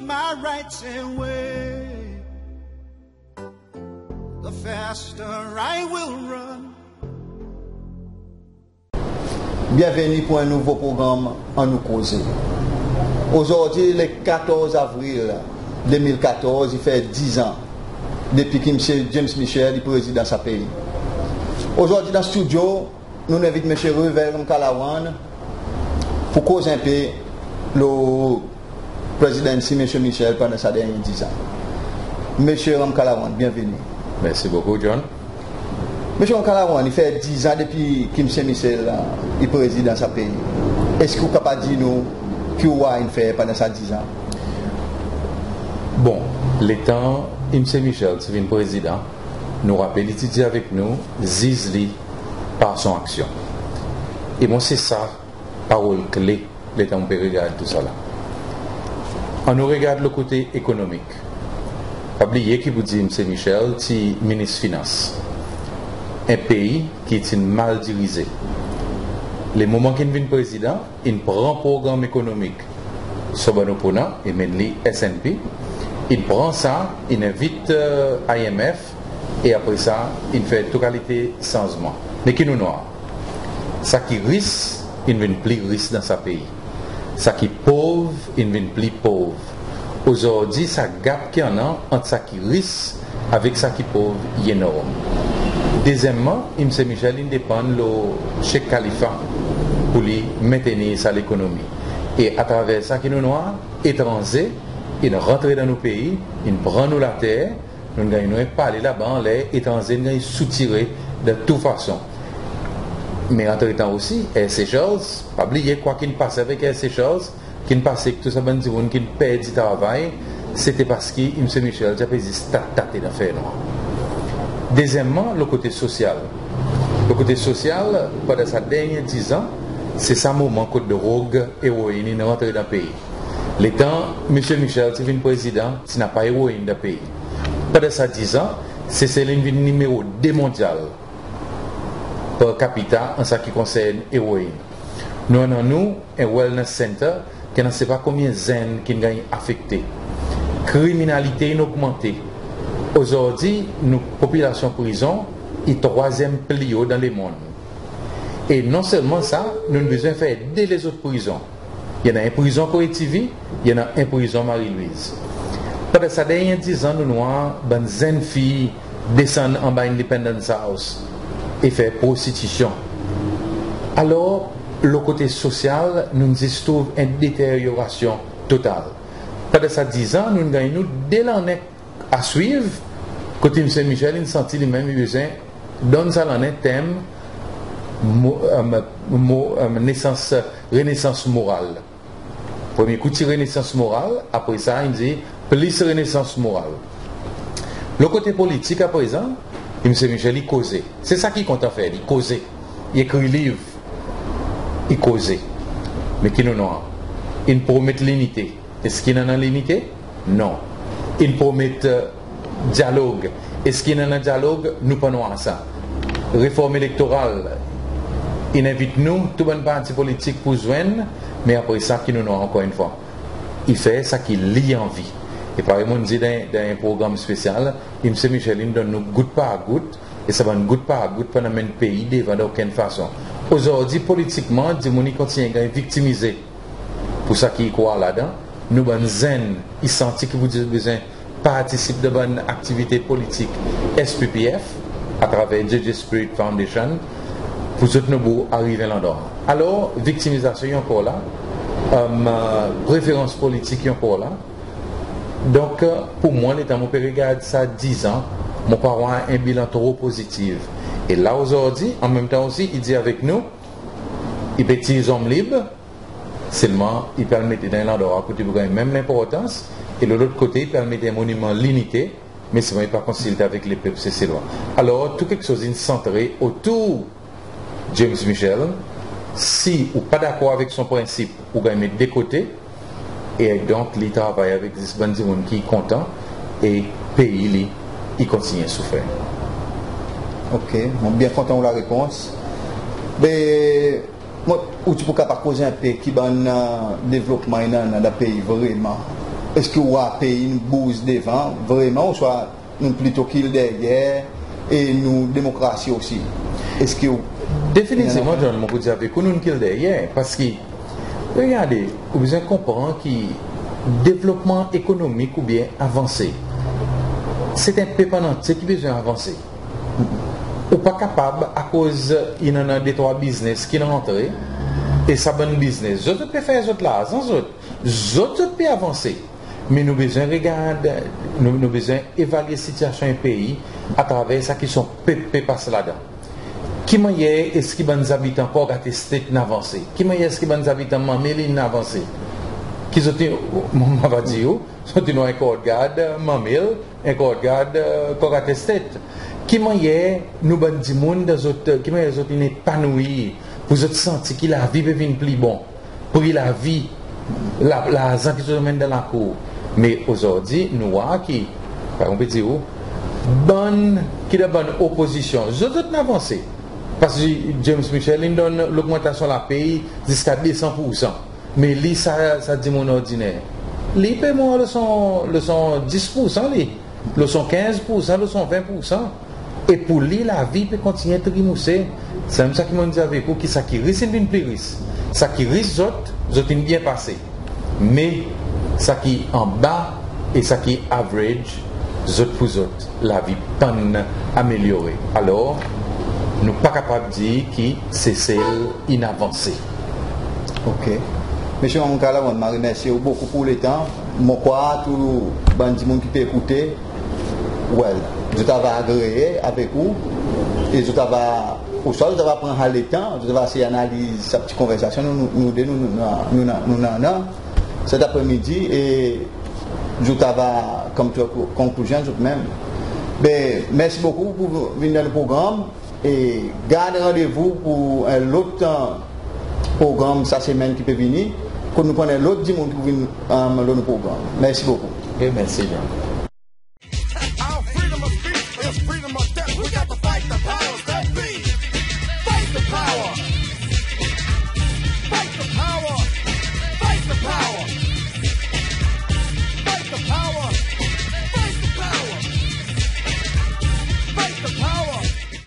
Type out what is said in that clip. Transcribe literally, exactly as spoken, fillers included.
My rights away, the faster I will run. Byenveni pour en nouvo progranm Annou Koze. Ozordi, le katorz avril de mil katorz, i fer dizan depi ki Msye James Michel i Prezidan sa pei. Ozordi dan stidyo, nou'n envit Msye Revel Ramkalawan pour koz en pe lo prezidansi Msye Michel pandan sa dernyen dizan. Msye Ramkalawan, byenveni. Mersi bokou, John. Msye Ramkalawan, i fer dizan depi ki Msye Michel, e, i Prezidan sa pei. Eski ou kapab dir nou ki ou war in fer pandan sa dizan? Bon, letan Msye Michel ti vin Prezidan, nou rapel i ti dir avek nou, ziz li par son aksyon. E mwan, se sa parol kle letan ou pe regard tousala. Annou regard lo kote ekonomik. Pa bliye ki pour dir Msye Michel ti Minis Finans. En pei ki ti'n mal dirize. Le moman ki'n vin Prezidan, in pran progranm ekonomik son bann oponan, e menm li S N P, in pran sa, in envit, e, I M F, e apre sa, in fer tou kalite sanzman. Me ki nou'n war? Sa ki ris, in vin pli ris dan sa pei. Sa ki pov, in vin pli pov. Ozordi, sa gap ki annan ant sa ki ris avek sa ki pov i enorm. Dezyenmman, Msye Michel in depann lo Sheikh Khalifa pour li mentenir sa lekonomi. E atraver sa ki nou'n war, etranze in rantre dan nou pei, in pran nou later, nou'n ganny nou en pale laba anler, etranze in ganny soutire dan tou fason. Me antretan osi, Air Seychelles, pa bliye kwa ki'n pase avek Air Seychelles, ki'n pase ek tou sa bann dimoun ki'n perdi travay, sete parski Msye Michel ti pe zis tat-tate dan fernwar. Dezyenmman, lo kote sosyal. Lo kote sosyal, pandan sa dernyen dizan, se sa moman kot drog, eroin in rantre dan pei. Letan Msye Michel ti vin Prezidan, ti napa eroin dan pei. Pandan sa dizan, Sesel in vin nimero de mondyal per capita an sa ki konsern eroin. Nou annan nou en wellness center ki annan sepa konbyen zenn ki'n ganny afekte. Kriminalite in ogmante. Ozordi, nou popilasyon prizon i trwazyenm pli o dan lemonn. E non selman sa, nou'n bezwen fer de lezot prizon. I annan en prizon Koetivy, i annan en prizon Marie-Louise. Pandan sa dernyen dizan, nou'n war bann zenn fiy desann anba Independence House e fer prostitisyon. Alor, lo kote sosyal, nou'n zis trouv en deteryorasyon total. Pandan sa dizan, nou'n ganny nou de lannen a swiv, kote Msye Michel in santi li menm i bezwen donn sa lannen tenm mo-, e, mo-, e, nesans, renesans moral. Premye kou ti renesans moral, apre sa in dir plis renesans moral. Lo kote politik aprezan, Msye Michel i koze. Se sa ki kontan fer, i koze. I ekri liv, i koze. Me ki nou'n war? In promet linite. Eski in annan linite? Non. In promet, e, dyalog. Eski in annan dyalog? Nou pa'n war sa. Reform elektoral, in envit nou, tou bann parti politik pour zwenn, me apre sa ki nou'n war ankor enn fwa? I fer sa ki li anvi. E parey mon'n dir dan, dan en progranm spesyal, Msye Michel in donn nou gout par gout, e sa bann gout par gout pa'n anmenn pei devan dan okenn fason. Ozordi, politikman, dimoun i kontinyen ganny viktimize pour sa ki i krwar ladan. Nou bann zenn i santi ki pour dir zot bezwen partisip dan bann aktivite politik S P P F, atraver J J Spirit Foundation, pour zot nobou ariv en landrwa. Alor, viktimizasyon i ankor la, e, preferans politik i ankor la. Donk, e, pour mwan, letan mon pe regard sa dizan, mon pa war en bilan tro pozitiv. E la ozordi, anmenmtan osi, i dir avek nou, i pe tir zonm lib, selman i pe al mete dan en landrwa kot i pou ganny menm lenportans, e lo lot kote, i pe al mete en moniman linite, me selman i pa konsilte avek lepep Seselwa. Alor, tou keksoz in santre otour James Michel. Si ou pa dakor avek son prensip, ou ganny met de kote, e donk li travay avek zis bann dimoun ki kontan, e pei li i kontinyen soufer. OK, mon byen kontan ou larepons. Me, mon, ou ti pou kapab koz en pe ki bann, e, devlopman in annan dan pei vreman. Eski ou war pei in bouz devan vreman, ouswa nou plito kil deryer e nou demokrasi osi? Eski ou... Definitivman, John, mon pou dir avek ou, nou'n kil deryer. Parski, regarde, ou bezwen konpran ki devlopman ekonomik oubyen avanse, se en pep an antye ki bezwen avanse. Ou pa kapab, akoz i annan de trwa biznes ki'n rantre, e sa bann biznes, zot, zot pe fer zot larzan, zot, zot, zot pe avanse. Me nou bezwen regard, nou, nou bezwen evalye sitiasyon en pei atraver sa ki son pep pe pas ladan. Ki mannyer eski bann zabitan Corgat Estate in avanse? Ki mannyer eski bann zabitan Mamil in avanse? Ki zot, mon, mon ava dir ou, zot in war en kordgard Mamil, en kordgard, e, Corgat Estate. Ki mannyer nou bann dimoun dan zot, ki mannyer zot in epanouir, pour zot santi ki lavi pe vin pli bon, pri lavi, la, larzan ki zot anmenn dan lakour. Me ozordi nou war ki, parey mon pe dir ou, bann ki dan bann opozisyon, zot, zot in avanse. Parski James Michel in donn logmantasyon lapey ziska de san poursan. Me li, sa, sa dimoun ordiner, li pe mwan lo son, lo son dis poursan li, lo son kenz poursan, lo son ven poursan. E pour li, lavi pe kontinyen trimouse. Se menm sa ki mon'n dir avek ou, ki sa ki ris in vin pli ris. Sa ki ris, zot, zot in byen pase. Me sa ki anba e sa ki average, zot pour zot, lavi pa'n amelyore. Alor, nou pa kapab dir ki Sesel in avanse. OK. Msye Ramkalawan, mon remersye ou bokou pour letan. Mon krwar tou bann dimoun ki pe ekoute, well, zot ava agree avek ou, e zot ava, ouswa zot ava pran sa letan, zot ava esey analiz sa pti konversasyon nou, nou, nou de nou, nou, nou, nou, nou annan set apremidi, e zot ava come to a co-, conclusion zot menm. Be, mersi bokou pour vin dan progranm. E gard randevou pour en lot, e, progranm sa semenn ki pe vini, kot nou pou annan en lot dimoun ki pou vin, e, lo nou progranm. Mersi bokou. OK, mersi, John. Our freedom of speech is freedom of death. We got to fight the powers